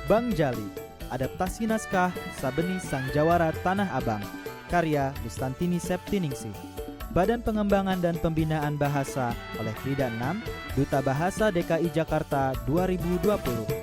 Bang Jali, adaptasi naskah Sabeni Sang Jawara Tanah Abang, karya Lustantini Septiningsih. Badan Pengembangan dan Pembinaan Bahasa oleh Krida 6, Duta Bahasa DKI Jakarta 2020.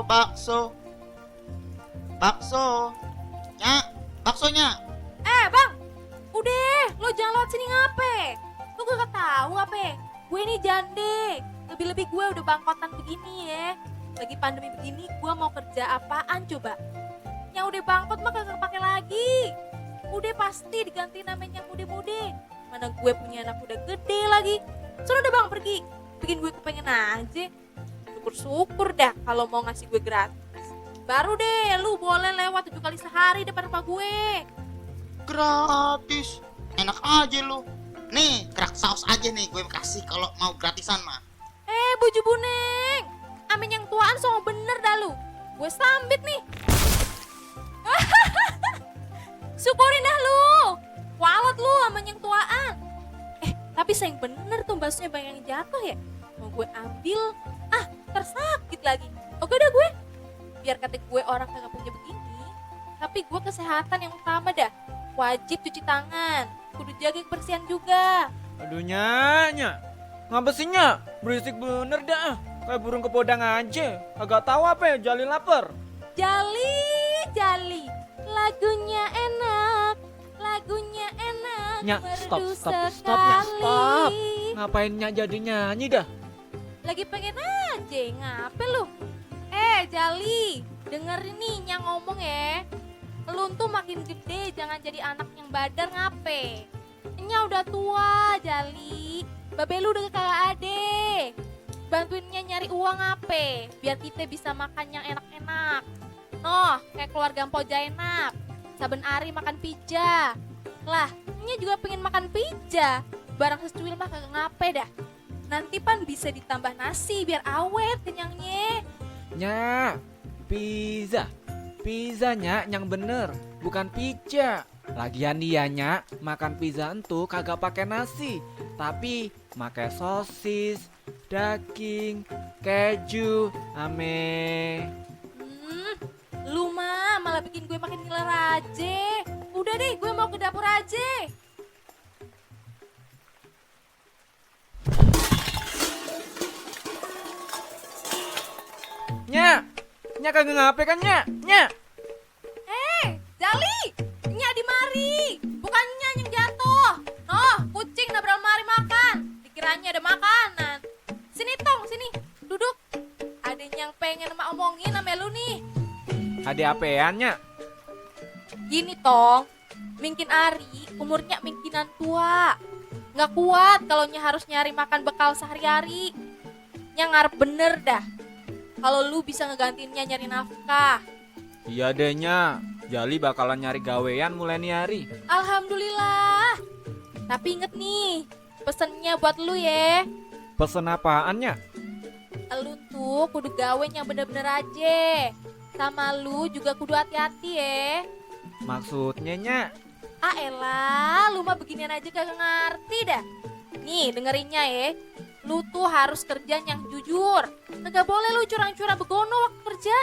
Bakso, bakso, nyak, baksonya. Bang, udah, lo jangan lewat sini ngape? Lo gak tahu ngape? Gue ini jande, lebih-lebih gue udah bangkotan begini ya. Lagi pandemi begini, gue mau kerja apaan coba? Yang udah bangkot mah kagak pakai lagi. Udah pasti diganti namanya yang mude-mude. Mana gue punya anak udah gede lagi. Suruh udah bang pergi, bikin gue kepengen aja. Syukur-syukur dah kalau mau ngasih gue gratis. Baru deh lu boleh lewat 7 kali sehari depan rumah gue. Gratis, enak aja lu. Nih, kerak saus aja nih gue kasih kalau mau gratisan mah. Buju buneng, amin yang tuaan song bener dah lu. Gue sambit nih. Syukurin dah lu. Walot lu amin yang tuaan. Tapi sayang bener tuh baksonya banyak yang jatuh ya. Mau gue ambil, tersakit lagi. Oke dah gue. Biar kata gue orang kagak punya begini, tapi gue kesehatan yang utama dah. Wajib cuci tangan, kudu jaga kebersihan juga. Aduh Nya, ngabesinnya berisik bener dah. Kayak burung kepodang aja. Agak tahu apa ya, Jali lapar. Jali, lagunya enak Nya, stop merdu Nya, stop. sekali. Ngapain Nya jadi nyanyi dah? Lagi pengen aja, ngape lu? Jali, dengerin nih Nya ngomong ya. Lu tuh makin gede jangan jadi anak yang badar ngape. Nya udah tua Jali, babe lu udah kagak ade. Bantuin Nya nyari uang ngape, biar kita bisa makan yang enak-enak. Noh, kayak keluarga Mpo Jainab, saben hari makan pizza. Lah, Nya juga pengen makan pizza. Barang secuil mah kagak ngape dah. Nanti pan bisa ditambah nasi biar awet kenyangnya. Nya, pizzanya yang bener, bukan pizza. Lagian dia Nya, makan pizza entu kagak pakai nasi, tapi pakai sosis, daging, keju, ame. Lu mah malah bikin gue makin ngiler aja. Udah deh, gue mau ke dapur aja. Nya kagak ngape kan Nya? Jali, Nya di mari. Bukan Nya yang jatuh. Noh, kucing nabrak mari makan. Dikiranya ada makanan. Sini Tong, sini. Duduk. Ada yang pengen emak omongin sama lu nih. Ada apean Nya? Gini Tong, mungkin Ari umurnya mungkinan tua. Nggak kuat kalau Nya harus nyari makan bekal sehari-hari. Nya ngarep bener dah. Kalau lu bisa ngegantiinnya nyari nafkah. Iya deh Nya, Jali bakalan nyari gawean mulai nih hari. Alhamdulillah. Tapi inget nih, pesennya buat lu ya. Pesen apaan Nya? Lu tuh kudu gawe yang bener-bener aja. Sama lu juga kudu hati-hati ya. Maksudnya Nya? Elah, lu mah beginian aja kagak ngerti dah. Nih dengerinnya ya. Lu tuh harus kerja yang jujur. Nggak boleh lu curang-curang begono waktu kerja.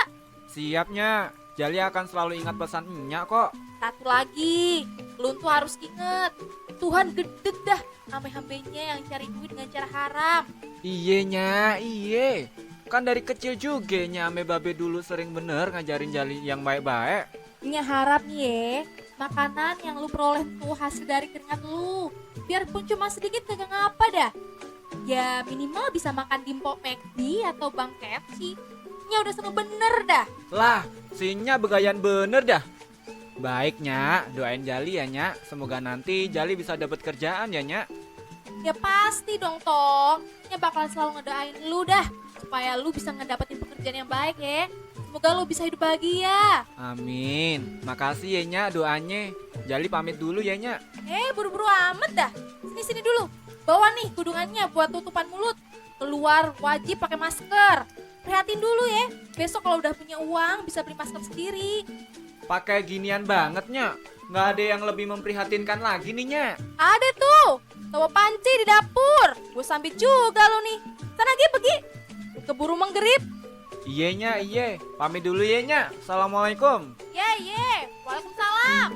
Siapnya, Jali akan selalu ingat pesan Nya kok. Satu lagi, lu tuh harus inget, Tuhan gedeg dah sama hambenya yang cari duit dengan cara haram. Iye Nya, iye. Kan dari kecil juga Nya ame babe dulu sering bener ngajarin Jali yang baik-baik. Nya harap nih ya, makanan yang lu peroleh tuh hasil dari keringat lu. Biarpun cuma sedikit kagak ngapa dah. Ya minimal bisa makan di Mpok McD atau Bang KFC. Nya udah sengguh bener dah. Lah, sinya begayan bener dah. Baiknya, doain Jali ya, Nya. Semoga nanti Jali bisa dapat kerjaan ya, Nya. Ya pasti dong, Tong. Nya bakal selalu ngedoain lu dah. Supaya lu bisa ngedapetin pekerjaan yang baik ya. Semoga lu bisa hidup bahagia. Amin. Makasih ya, Nya, doanya. Jali pamit dulu ya, Nya. Buru-buru amat dah. Sini-sini dulu. Bawa nih kudungannya buat tutupan mulut. Keluar wajib pakai masker. Prihatin dulu ya. Besok kalau udah punya uang bisa beli masker sendiri. Pakai ginian banget, Nya. Nggak ada yang lebih memprihatinkan lagi nih, Nya. Ada tuh. Tawa panci di dapur. Gue sambit juga lo nih. Sana pergi. Keburu menggerip. Iya, Nya, iya. Pamit dulu ya, Nya. Assalamualaikum. Ye. Waalaikumsalam.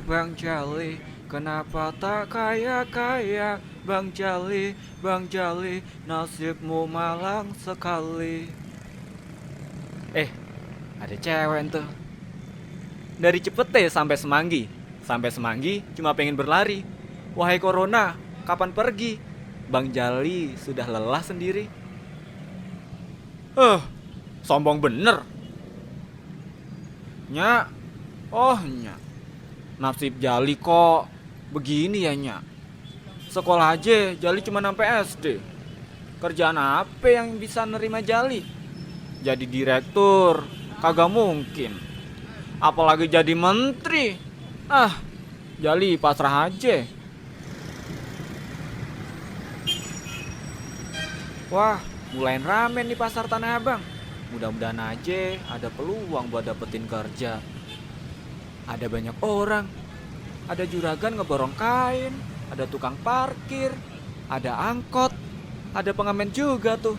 Bang Jali, kenapa tak kaya-kaya? Bang Jali, nasibmu malang sekali. Ada cewek tuh. Dari Cipete sampai Semanggi. Sampai Semanggi cuma pengen berlari. Wahai Corona, kapan pergi? Bang Jali sudah lelah sendiri. Sombong bener. Nya, Nya. Nasib Jali kok begini ya, Nya. Sekolah aja Jali cuma sampai SD. Kerjaan apa yang bisa nerima Jali? Jadi direktur kagak mungkin. Apalagi jadi menteri. Jali pasrah aja. Wah, mulai rame nih pasar Tanah Abang. Mudah-mudahan aja ada peluang buat dapetin kerja. Ada banyak orang. Ada juragan ngeborong kain, ada tukang parkir, ada angkot, ada pengamen juga tuh.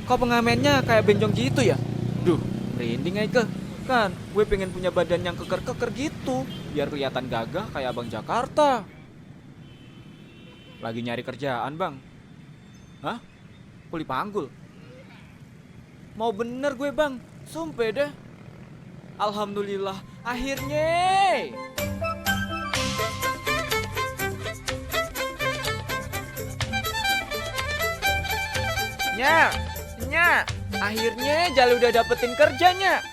Kok pengamennya kayak benjong gitu ya? Duh, merinding aja. Kan gue pengen punya badan yang keker-keker gitu, biar kelihatan gagah kayak Abang Jakarta. Lagi nyari kerjaan, Bang. Hah? Kuli panggul? Mau bener gue, Bang. Sumpah dah. Alhamdulillah, akhirnya. Nya, akhirnya Jal udah dapetin kerjanya.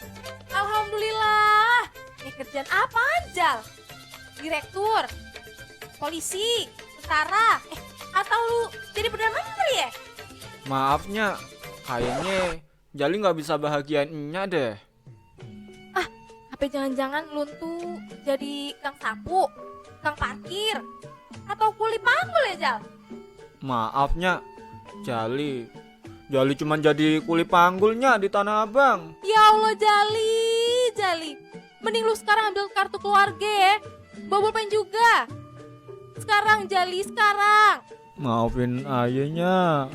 Alhamdulillah. Kerjaan apa Jal? Direktur? Polisi? Tentara? Atau lu jadi Perdana Menteri ya? Maafnya, kayaknya Jali nggak bisa bahagiain Nya deh. Apa jangan-jangan lu tuh jadi kang sapu, kang parkir, atau kuli panggul ya Jal? Maafnya, Jali cuma jadi kuli panggulnya di Tanah Abang. Ya Allah Jali. Mending lu sekarang ambil kartu keluarga ya. Bawa pulpen juga. Sekarang Jali, sekarang. Maafin ayahnya.